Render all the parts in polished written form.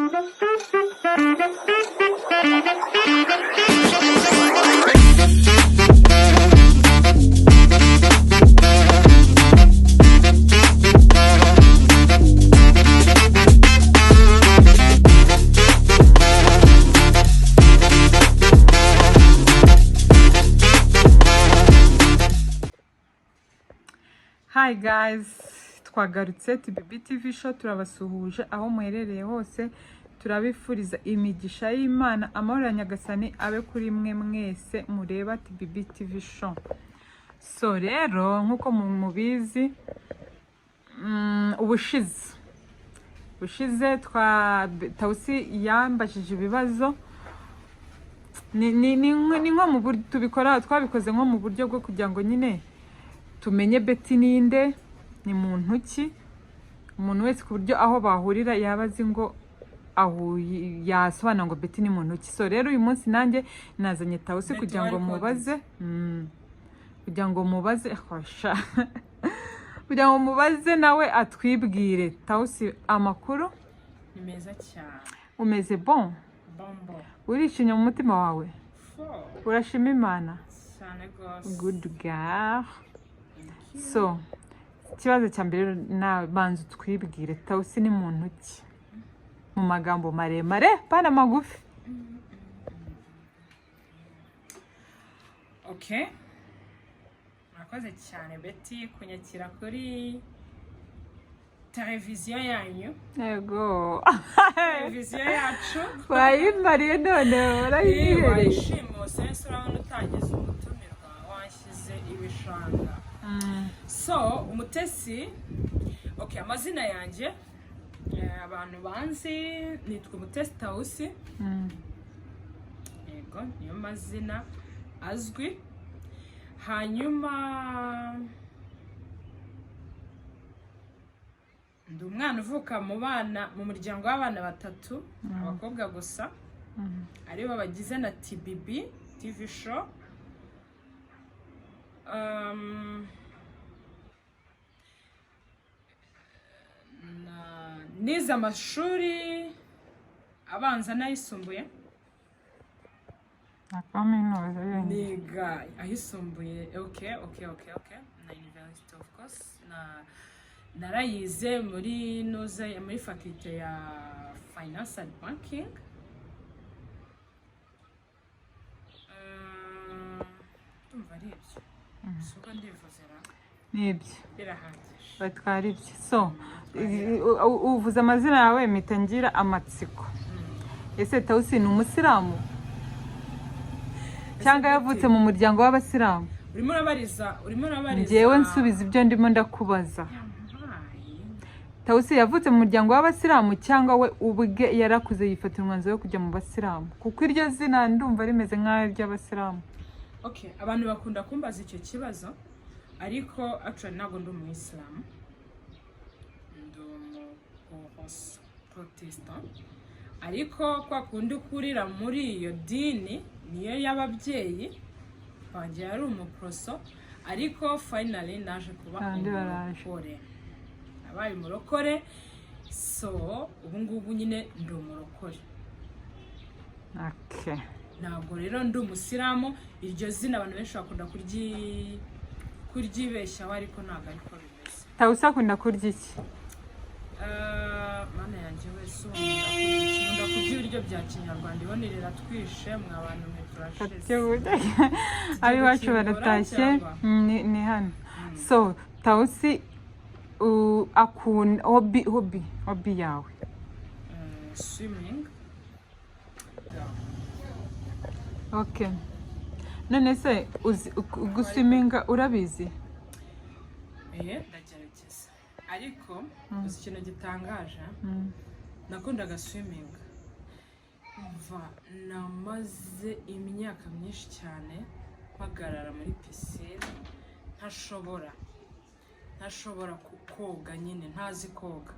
Hi guys, twagarutse TBB TV Show. Turabasuhuje aho muherereye hose, turabifuriza imigisha y'Imana, amahoro ya Nyagasani abe kuri mwe mwese mureba TBB TV Show. So rero, nk'uko mubizi, ubushize twa Tawusi yambajije ibibazo, ni nko mu buryo tubikora, twabikoze nko mu buryo bwo kugira ngo nyine tumenye Betty ninde, ni muntu ki, umuntu wese ku buryo aho bahurira yaba azi ngo ahuye, yasobanura ngo Betty ni muntu ki. So rero uyu munsi nanjye nazanye Tawusi Betty kugira ngo wari mubaze, kugira ngo mubaze hosha, kugira ngo mubaze nawe atwibwire. Tawusi, amakuru? Ni meza cyane. Umeze bon? Bombo. Urishimye mu mutima wawe? Fo. Urashima Imana? Cyane rwose. Good girl. Thank you. So ikibazo cya mbere rero, nawe banza utwibwire, Tawusi ni muntu ki mu magambo maremare, pana magufi. Okay, murakoze cyane Betty kunyakira kuri televiziyo yanyu. Yego. Televiziyo yacu. Wayimariye none urayihereye. Wayishimuse ese? Urabona utangiza umutumirwa washyize ibishanga. So Umutesi, okay, amazina yanjye, abantu banzi nitwa Umutesi Tawusi. Yego, niyo mazina azwi. Hanyuma ndi umwana uvuka mu bana, mu muryango w'abana batatu, abakobwa gusa, aribo bagize na TBB TV Show. Nize amashuri abanza n'ayisumbuye. Na kaminuza yonyine. Niga ayisumbuye, okay, na university of course, na narayize muri nuze, muri faculté ya finance and banking. Ndumva ari ibyo, si ubwo ndivuze ra? Nibyo. Birahagije. Batwara ibyo. So uvuze amazina yawe mpita ngira amatsiko: ese Tawusi ni umusilamu cyangwa yavutse mu muryango w'abasilamu? Urimo urabariza, urimo urabariza. Njyewe nsubiza ibyo ndimo ndakubaza. Yampaye. Tawusi yavutse mu muryango w'abasilamu cyangwa we ubwe yarakuze yifatira umwanzuro wo kujya mu basilamu? Kuko iryo zina ndumva rimeze nk'aho iry'abasilamu. Okay, abantu bakunda kumbaza icyo kibazo, ariko actually ntabwo ndi umuyisilamu, ndi umu protestant, ariko kwa kundi ukurira muri iyo dini niyo y'ababyeyi banjye, yari umuporoso, ariko finally naje kuba Abandi baraje. umurokore, nabaye umurokore. So ubu ngubu nyine ndi umurokore. Ntabwo rero ndi umusilamu. Iryo zina abantu benshi bakunda kuryibeshyaho, ariko ntabwo ariko bimeze. Tawusi akunda kurya iki? Mana yanjye wese, ubu nkunda kurya iki? Nkunda kurya ibiryo bya kinyarwanda. Ibone riratwishe mwa bantu mwe, turashize. Ab'iwacu gukingura baratashye. cyangwa? Ni hano. So Tawusi akunda hobby yawe? Swimming. Yeah. Okay, none se uzi guswiminga? Urabizi? Ndagerageza, ariko uzi ikintu gitangaje? Nakundaga swimming. Mva namaze imyaka myinshi cyane mpagarara muri pisine ntashobora koga nyine, ntazi koga,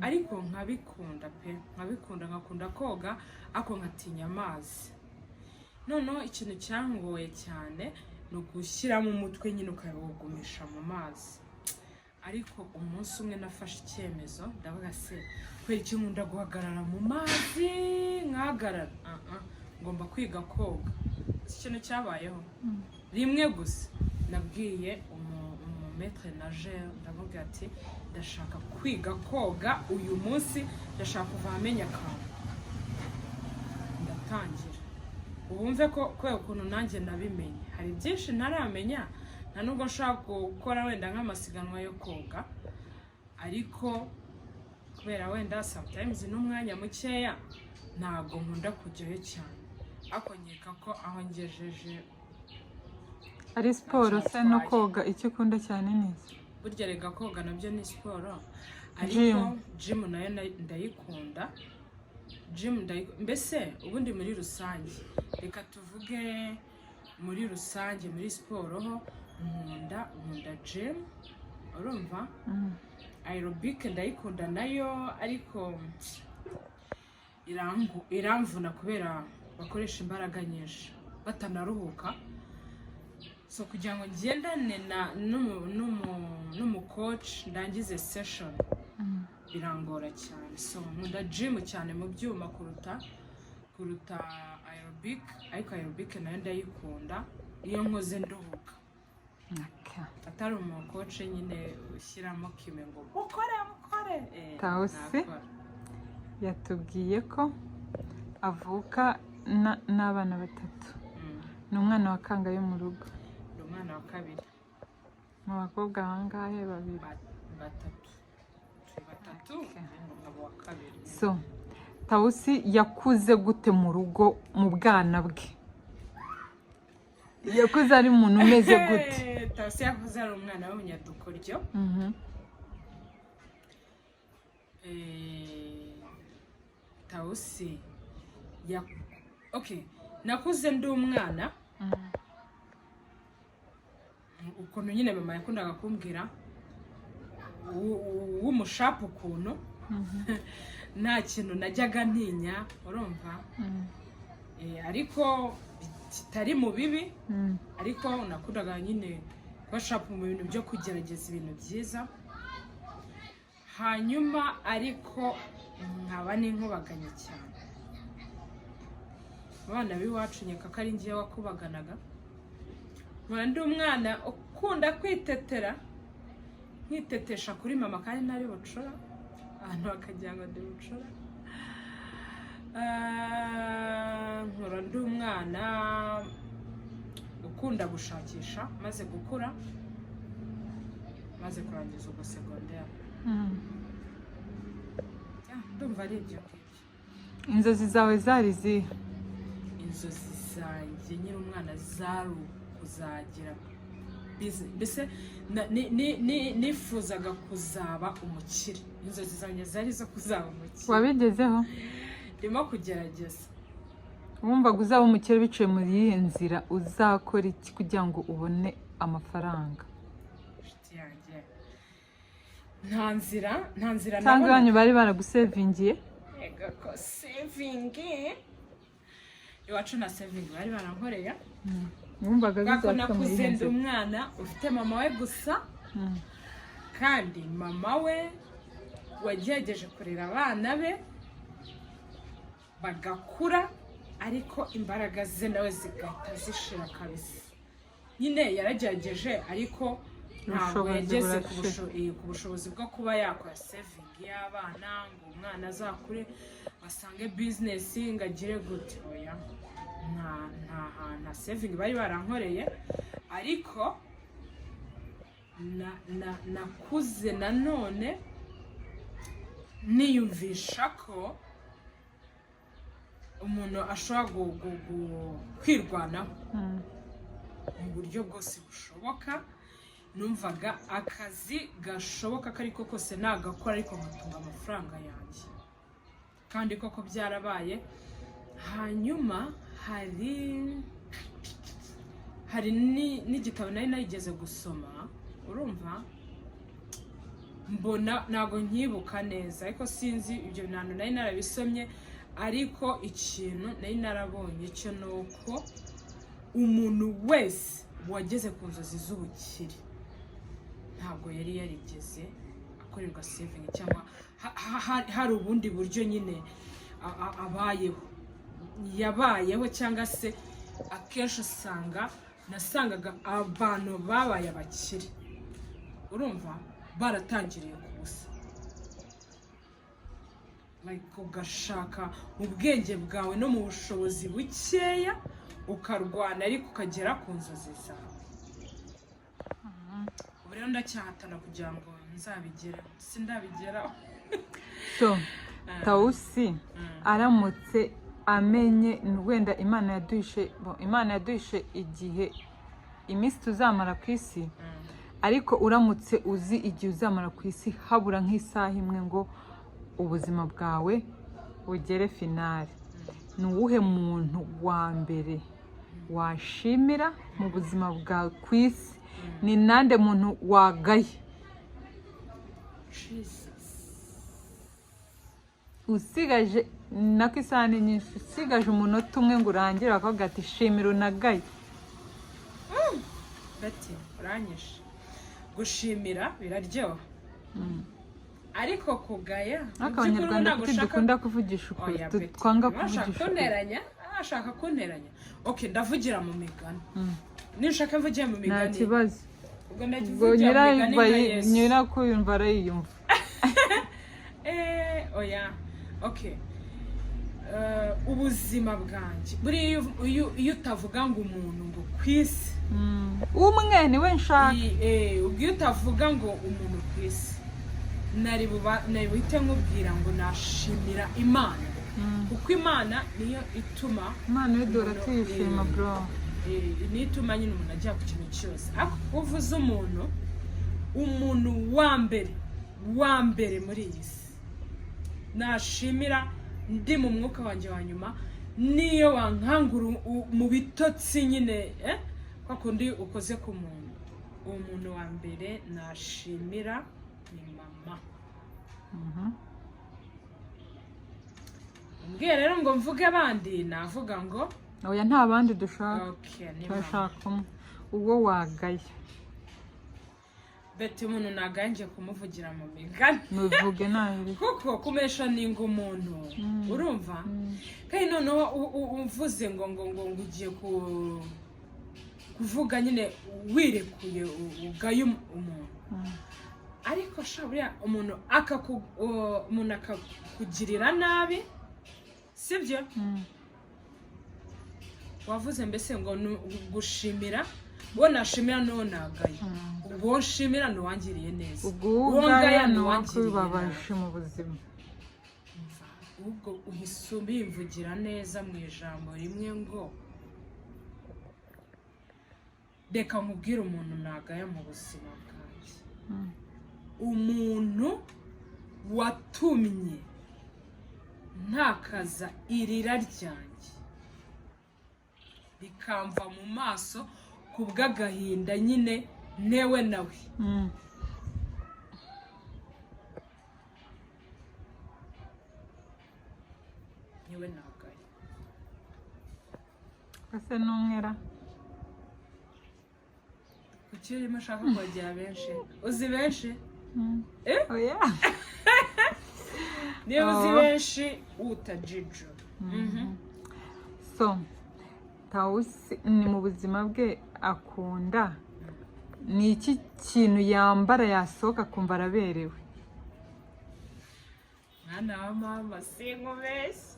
ariko nkabikunda pe, nkabikunda, nkakunda koga, ariko nkatinya amazi. Noneho ikintu cyangoye cyane ni ugushyiramo umutwe nyine ukawugumisha mu mazi. Ariko umunsi umwe nafashe icyemezo, ndavuga: "Se kubera iki nkunda guhagarara mu mazi, nkahagarara? Ah, ah, ngomba kwiga koga." Iki kintu cyabayeho rimwe gusa. Nabwiye umu maître nageur, ndavuga ati: "Ndashaka kwiga koga uyu munsi, ndashaka kuva ahamenya akantu." Ndatangira. Ubumve ko kubera ukuntu nanjye nabimenye, hari byinshi ntaramenya, nta nubwo nshobora gukora wenda nk'amasiganwa yo koga, ariko kubera wenda sometimes n'umwanya mukeya, ntabwo nkunda kujyayo cyane, ariko nkeka ko aho ngejeje. Ari siporo se no koga, icyo ukunda cyane ni iki? Burya rega koga nabyo ni siporo, ariko Gym. Gym nayo ndayikunda. Gym mbese ubundi muri rusange, reka tuvuge muri rusange, muri siporo ho nkunda gym, urumva? Aerobic ndayikunda nayo, ariko iramvuna kubera bakoresha imbaraga nyinshi batanaruhuka. So kugira ngo ngendane na n'umu coach ndangize session birangora cyane. So nkunda gym cyane mu byuma kuruta aerobic, ariko aerobic nayo ndayikunda iyo nkoze nduhuka, atari umu coach nyine ushyiramo kime ngo mukore mukore. Tawusi. Nakora. Yatubwiye ko avuka n'abana batatu. Ni umwana wa kangahe mu rugo? Ni umwana wa kabiri. Mu bakobwa bangahe? Babiri? Batatu, turi batatu. Ndi umugabo wa kabiri. So Tawusi yakuze gute mu rugo? Mu bwana bwe yakuze ari umuntu umeze gute? Tawusi yakuze ari umwana w'umunyadukoryo. Tawusi ya, okay, nakuze ndi umwana ukuntu nyine mama yakundaga kumbwira w'umushapu, ukuntu nta kintu najyaga ntinya, urumva? Ariko kitari mu bibi, ariko nakundaga nyine kuba sharp mu bintu byo kugerageza ibintu byiza. Hanyuma ariko nkaba n'inkubaganye cyane. Abana b'iwacu nkeka ko ari njyewe wakubaganaga. Nkora ndi umwana ukunda kwitetera, nkitetesha kuri mama kandi ntari bucura, abantu bakagira ngo ndi bucura. Nkora ndi umwana ukunda gushakisha. Maze gukura, maze kurangiza ubwo segonderi, ndumva ari ibyo ngibyo. Inzozi zawe zari izihe? Inzozi zanjye nkiri umwana zari ukuzagira mbese nifuzaga kuzaba umukire. Inzozi zanjye zari izo kuzaba umukire. Wabigezeho? Ndimo kugerageza. Wumvaga uzaba umukire biciye mu yihe nzira? Uzakora iki kugira ngo ubone amafaranga? Inshuti yanjye, nta nzira Cyangwa nabona. iwanyu bari baragusevingiye? Ego ko saving, iwacu na saving bari barankoreye. Wumvaga Kubera ko bizaca mu nakuze yihe ndi nzira? umwana ufite mama we gusa, kandi mama we wagerageje kurera abana be bagakura, ariko imbaraga ze nawe zigahita zishira kabisa. Nyine yaragerageje, ariko ntabwo Ubushobozi yageze burashira. ku bushobozi bwo kuba yakora saving y'abana, ngo umwana azakure basange business, ngo agire gute. Oya, nta hantu, nta saving bari barankoreye. Ariko nakuze nanone niyumvisha ko umuntu ashobora kwirwanaho mu buryo bwose bushoboka. Numvaga akazi gashoboka ko ariko kose nagakora, ariko nkatunga amafaranga yanjye, kandi koko byarabaye. Hanyuma hari n'igitabo nari narigeze gusoma, urumva? Mbona ntabwo nkibuka neza, ariko sinzi ibyo bintu nari narabisomye, ariko ikintu nari narabonye cyo ni uko umuntu wese wageze ku nzozi z'ubukire Ntabwo yari yarigeze akorerwa saving cyangwa hari ubundi buryo nyine abayeho, yabayeho, cyangwa se akenshi usanga nasangaga abantu babaye abakire, urumva, baratangiriye ku busa. Like ugashaka mu bwenge bwawe no mu bushobozi bukeya, ukarwana ariko ukagera ku nzozi zawe. Ubu rero ndacyahatana kugira ngo nzabigereho, sindabigeraho. So Tawusi aramutse amenye wenda Imana yaduhishe, bo, Imana yaduhishe igihe, iminsi tuzamara ku isi, ariko uramutse uzi igihe uzamara ku isi, habura nk'isaha imwe ngo ubuzima bwawe bugere finale, ni uwuhe muntu wa mbere washimira mu buzima bwawe ku isi? Ni nande muntu wagaye? Jesus. Usigaje nako isaha ni nyinshi, usigaje umunota umwe ngo urangire, bakavuga ati: "Shimira unagaye." Betty, uranyishe. Gushimira biraryoha, ariko kugaya mu Ariko by'ukuri Abanyarwanda ntabwo kuki ushaka dukunda kuvugisha ukuri? Oya, Betty, Twanga urashaka kuvugisha ukuri. kunteranya, ashaka kunteranya. Okay, ndavugira mu migani. Nishaka mvugiye mu Nta migani. kibazo. Ubwo Ubwo ndavugira mu migani nka Yesu. Nyirakuyumva arayiyumva. Oya, okay. Ubuzima bwanjye buriya, iyo utavuga ngo umuntu ngo ku isi, Umwe niwe nshaka. Ubwo iyo utavuga ngo umuntu ku isi, nari buhite nkubwira ngo nashimira Imana, kuko Imana niyo ituma Imana yo duhora umuntu, tuyishima, bro. Niyo ituma nyine umuntu ajya ku kintu cyose. Ariko kuko uvuze umuntu, umuntu wa mbere, wa mbere muri iyi si nashimira ndi mu mwuka wanjye wa nyuma, niyo wankangura mu bitotsi nyine, kwa kundi ukoze ku muntu, uwo muntu wa mbere nashimira ni mama. Umbwiye rero ngo mvuge abandi, navuga ngo Oya, nta bandi dushaka. Okay, ni mama. Turashaka umwe, uwo wagaye. Betty, umuntu naganje kumuvugira mu migani. Muvuge nabi. Kuko kumeshaninga umuntu, urumva, kandi noneho uvuze ngo ugiye kuvuga nyine wirekuye, ugaye umuntu. Ariko sha, buriya umuntu umuntu akakugirira nabi, sibyo? Wavuze mbese ngo ni gushimira, uwo nashimira n'uwo nagaye. Uwo nshimira ni uwangiriye neza. Ubwo Uwo ugaya ngaya ni ni uwangiriye nabi. uwakubabaje mu buzima. Umva, ubwo uhise ubimvugira neza mu ijambo rimwe ngo reka nkubwire umuntu nagaya mu buzima bwanjye: umuntu watumye ntakaza irira ryanjye rikamva mu maso ku bw'agahinda nyine newe nawe. Niwe nagaye. Ese n'umwera? Kuki urimo ushaka kongera benshi? Uzi benshi? Eh? Oya. Niba uzi Oh. benshi utajiju. So Tawusi ni mu buzima bwe akunda, ni iki kintu yambara yasohoka akumva araberewe? Mwana wa mama, sinkubeshye,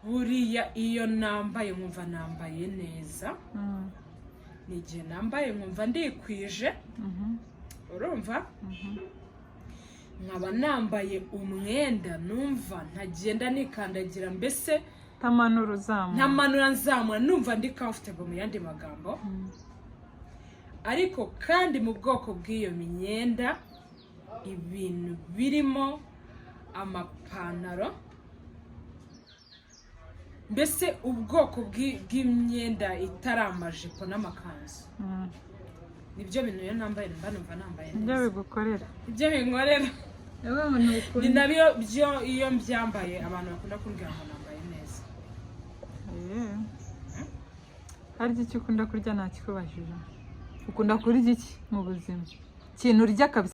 buriya iyo nambaye nkumva nambaye neza, ni igihe nambaye nkumva ndikwije, urumva, nkaba nambaye umwenda numva ntagenda nikandagira mbese. Tamanura uzamura. Ntamanura nzamura, numva ndi comfortable mu yandi magambo. Ariko kandi mu bwoko bw'iyo myenda, ibintu birimo amapantaro, mbese ubwoko bw'imyenda itari amajipo n'amakanzu, nibyo bintu iyo nambaye mba numva nambaye Nibyo neza. bigukorera. Nibyo binkorera. Niwe muntu Ni ukunda. nabyo byo iyo mbyambaye abantu bakunda kumbwira ngo nambaye neza. Harya icyo ukunda kurya ntakikubajije? Ukunda kurya iki mu buzima? Ikintu urya kabisa.